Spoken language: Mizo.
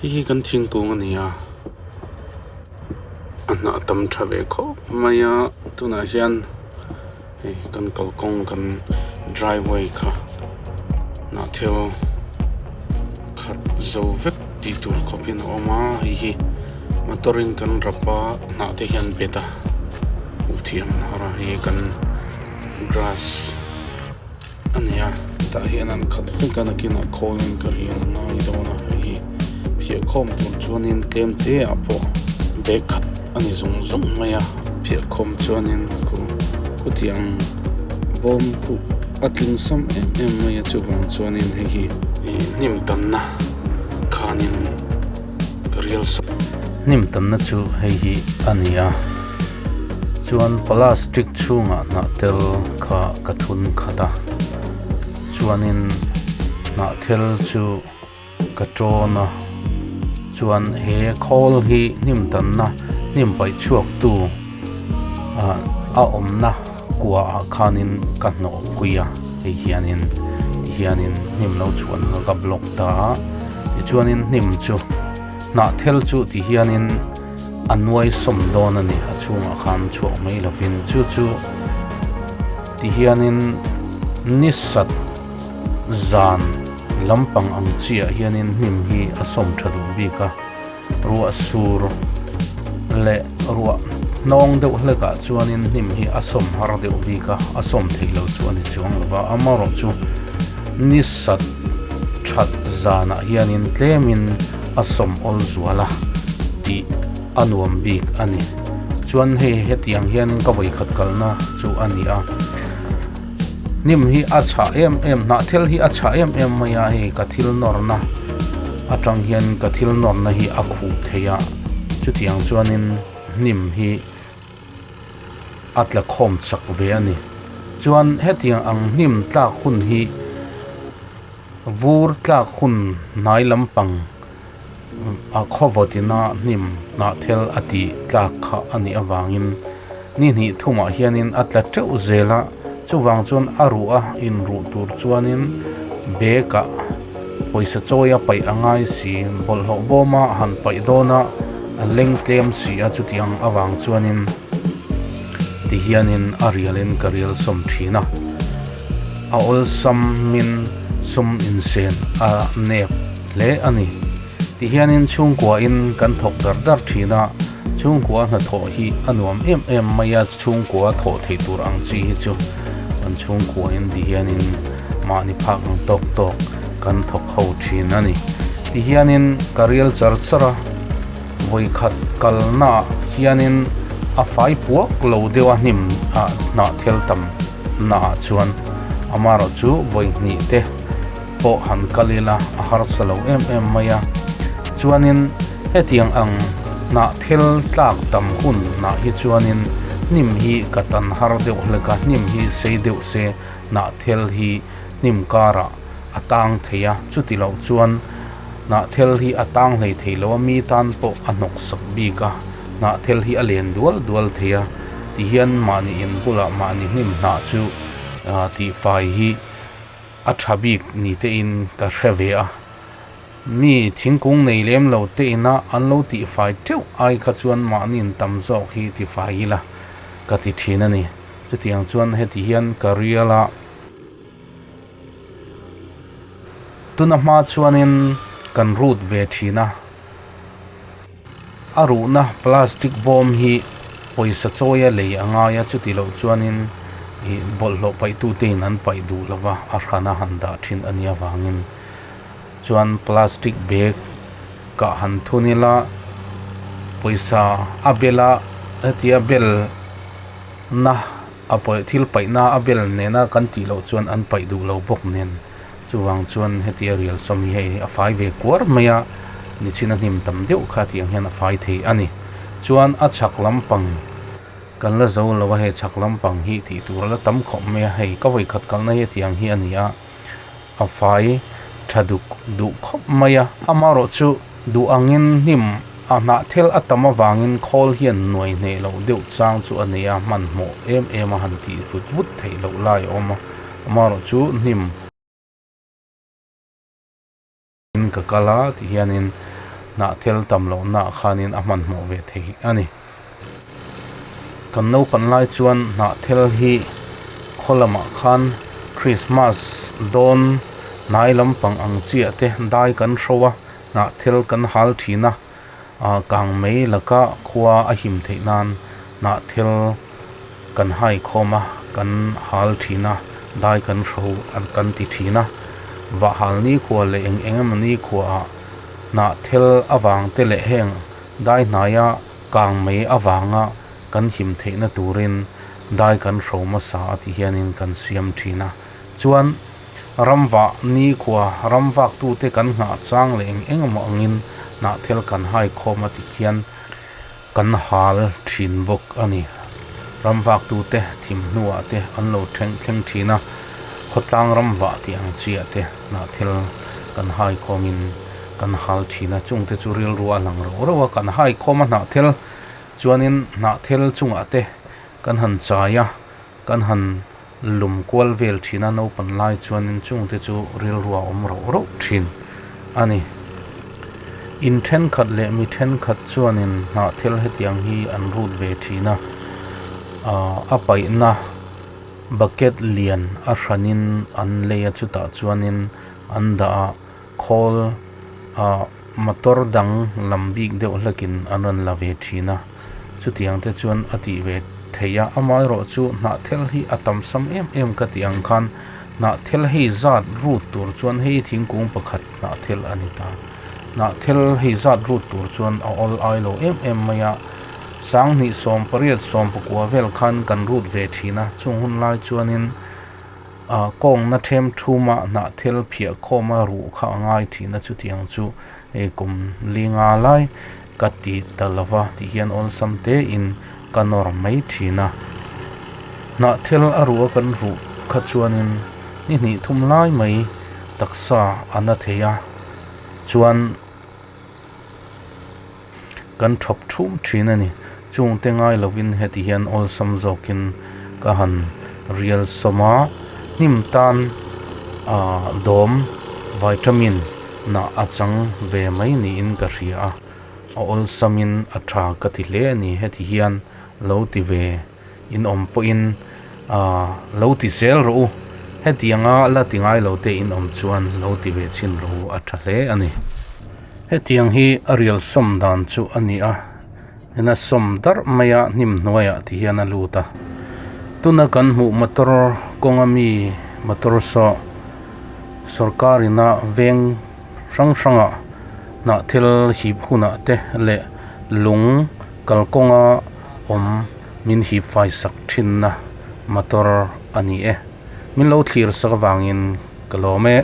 Hei hi kan thingkung a ni a a hnah tam tha ve khawp mai a tunah hian hei kan kalkawng kan driveway kha hnah thil khat zo vek tih tur khawp in a awm a hei hi motor in kan rap a hnah te hian bet a hmuh thiam a har a hei kan grass a ni a tah hian an khat vek a nakinah khawlin ka rial a ngai dawn a hei hi phiah khawm tur chuanin tlem te ah pawh bag khat a ni zung zung mai a phiah khawm chuanin khu khutiang bawm khu a tling sam em em mai a chuvang chuanin hei hi ih hnim tamna khanin ka rial sak. Hnim tamna chu hei hi a ni a. Chuan plastic chhungah hnah tel kha ka thun khat a chuanin hnah thel chu ka tawn a chuan he khawl hi hnim tanna hnim paih chhuak tu ah a awmna kua ah khanin ka hnawh pui a hei hianin tihianin hnim lo chhuahna kha ka block ta a tichuanin hnim chu hnah thel chu tihianin. A nuai sawm dawn a ni a chhungah khan chhuak mai lovin chu chu tihianin ni sat zan lampang ang chiah hianin hnim hi a sawm tha duh bik a ruah sur leh ruah hnawng deuh hlekah chuanin hnim hi a sawm har deuh bik a a sawm theih loh chu a ni chuang lo va amaherawhchu ni sat that zanah hianin tlemin a sawm awl zual a tih a nuam bik a ni. Chuan hei hetiang hianin ka vawikhat kalna chu a ni a. Hnim hi a chhah em em hnah thil hi a chhah em em mai a hei ka thil nawrna atang hian ka thil nawrna hi a khuh thei a chutiang chuanin hnim hi a tla khawm chak ve a ni. Chuan hetiang ang hnim tlak hun hi. Vur tlak hun hnai lampang a khawvawt ina hnim hnah thel a tih tlak kha a nih avangin ni hnih thumah hianin a tla teuh zel a, chuvang chuan a ruh a inruh tur chuanin bag ah pawisa chawi a paih a ngai si, bawlhhlawh bawma han paih dawn a a leng tlem si a chutiang avang chuanin tihianin a rialin ka rial sawm thin a. A awlsam min sum insen a nep hle a ni. Tihianin chhungkuain kan thawk dar dar thin a, chhungkua hnathawh hi a nuam em em mai a, chhungkua thawh theih tur ang chi hi chu kan chhungkuain tihianin mahni phak ang tawk tawk kan thawk ho thin a ni. Tihianin ka rial char char a, vawikhat kalnaah hianin a fai puak lo deuh a hnim ah hnah thel tam naah chuan amaherawh chu vawi hnih te pawh han kal ila a harsa lo em em mai a chuanin hetiang ang hnah thel tlak tam hun hnah hi chuanin hnim hi ka tan har deuh hlek a hnim hi sei deuh se hnah thel hi hnim karah a tang thei a chuti loh chuan hnah thel hi a tang hlei thei lo a mi tan pawh a hnawk sak bik a hnah thel hi a len dual dual thei a tihian mahni in bulah mahni hnim hnah chu ah tihfai hi a tha bik ni te in ka hre ve a mi thingkung nei lem lo te ina an lo tihfai teuh ai kha chuan mahni in tam zawk hi tifai ila ka ti thin a ni chutiang chuan heti hian ka rial a. Tuna hma chuanin kan rut ve thin a, a ruhna plastic bawm hi pawisa chawia lei a ngai a chuti loh chuanin ih bawlhhlawh paihtute in an paih duh lo va a hrana han dah thin a nih avangin chuan plastic bag kah han thun ila pawisa a bela hetia bel na. A paih thil paihna a bel nena kan tih loh chuan an paih duh lo bawk nen chuvang chuan hetia rial sawm hi hei a fai ve kuar mai a nichhin a hnim tam deuh kha tiang hian a fai thei a ni chuan a chhak lampang kan la zo lo a hei chhak lampang hi tih tur a la tam khawp mai a hei ka vawikhat kalna hi hetiang hi a ni a a fai tha duk duh khawp mai a amaherawh chu duh angin hnim a hnah thel a tam avangin khawl hian nuai hneh loh deuh chang chu a nei a hmanhmawh em em a han tih vut vut theih loh lai a awm a amaherawh chu hnim. In ka kal a ti hianin Hnahthel tam lohnaah khanin a hmanhmawh ve thei a ni. Kan naupan lai chuan hnahthel hi khaw lamah khan Christmas dawn hnai lampang ang chiah te dai kan hro a, hnahthel kan hal thin a, ah kang mai laka khua a him theih nan hnahthel kan hai khawm a, kan hal thin a, dai kan hro kan ti thin a, vah hal nikhua leh eng eng emaw nikhuaah hnahthel avang te leh heng dai hnaia kang mai avanga kan him theihna turin dai kan hro hmasa a ti hianin kan siam thin a. Chuan ramvah nikhua ramvaktute kan nghah chang leh eng eng emaw angin hnahthel kan hai khawm a ti khian kan hal thin bawk a ni. Ramvaktute thim hnuah te an lo thleng thleng thin a, khawtlang ramvah tih ang chiah te hnahthel kan hai khawmin kan hal thin a, chungte chu rilru a lang rauh rauh a, kan hai khawm a hnahthel chuanin hnahthel chungah te kan han chai a, kan han lum kual vel thin a, naupan lai chuanin chungte chu rilru a awm rauh rauh thin a ni. In thenkhat leh mi thenkhat chuanin hnahthel hetiang hi an rut ve thin a, aaa a paihna bucket lian a hranin an lei a chutah chuanin an dah a. Khawl ah motor dang lam bik deuh hlakin an rawn la ve thin a, chutiang te chuan a tih ve theih a, amaherawh chu hnahthel hi a tam sam em em ka tih ang khan hnahthel hei zat rut tur chuan hei thingkung pakhat hnahthel a ni ta, hnahthel hei zat rut tur chuan a awl ai lo em em mai a, sanghnih sawmpariat sawmpakua vel khan kan rut ve thin a, chung hun lai chuanin. Ah kawngna them thuma hnahthel phiah khawma ruh kha a ngai thin a chutiang chu hei kum li nga lai ka ti ta lo va ti hian awlsam te in ka nawr mai thin a hnahthel a ruh a kan ruh kha chuanin ni hnih thum lai mai taksa a na thei a chuan. Kan thawp thum thin a ni. Chungte ngai lovin heti hian awlsam zawkin ka han rial sawm a, hnim tan ah dawm vitamin nah a chang ve mai niin ka hria a, a awlsamin a tha ka ti hle a ni. Heti hian lo ti ve in awm pawhin ah lo ti zel rawh u, hetianga la ti ngai lo te in awm chuan lo ti ve chhin rawh u a tha hle a ni. Hetiang hi a rial sawm dan chu a ni a, ena sawm darh mai a hnim hnuaiah ti hian a lut a, tuna kan hmuh motor kawnga mi motor saw sorkar ina veng hrang hrangah hnah thil hip hunah te leh lung kalkawnga awm min hip fai sak thinna motor a ni e, min lo thlir sak avangin ka lawm e.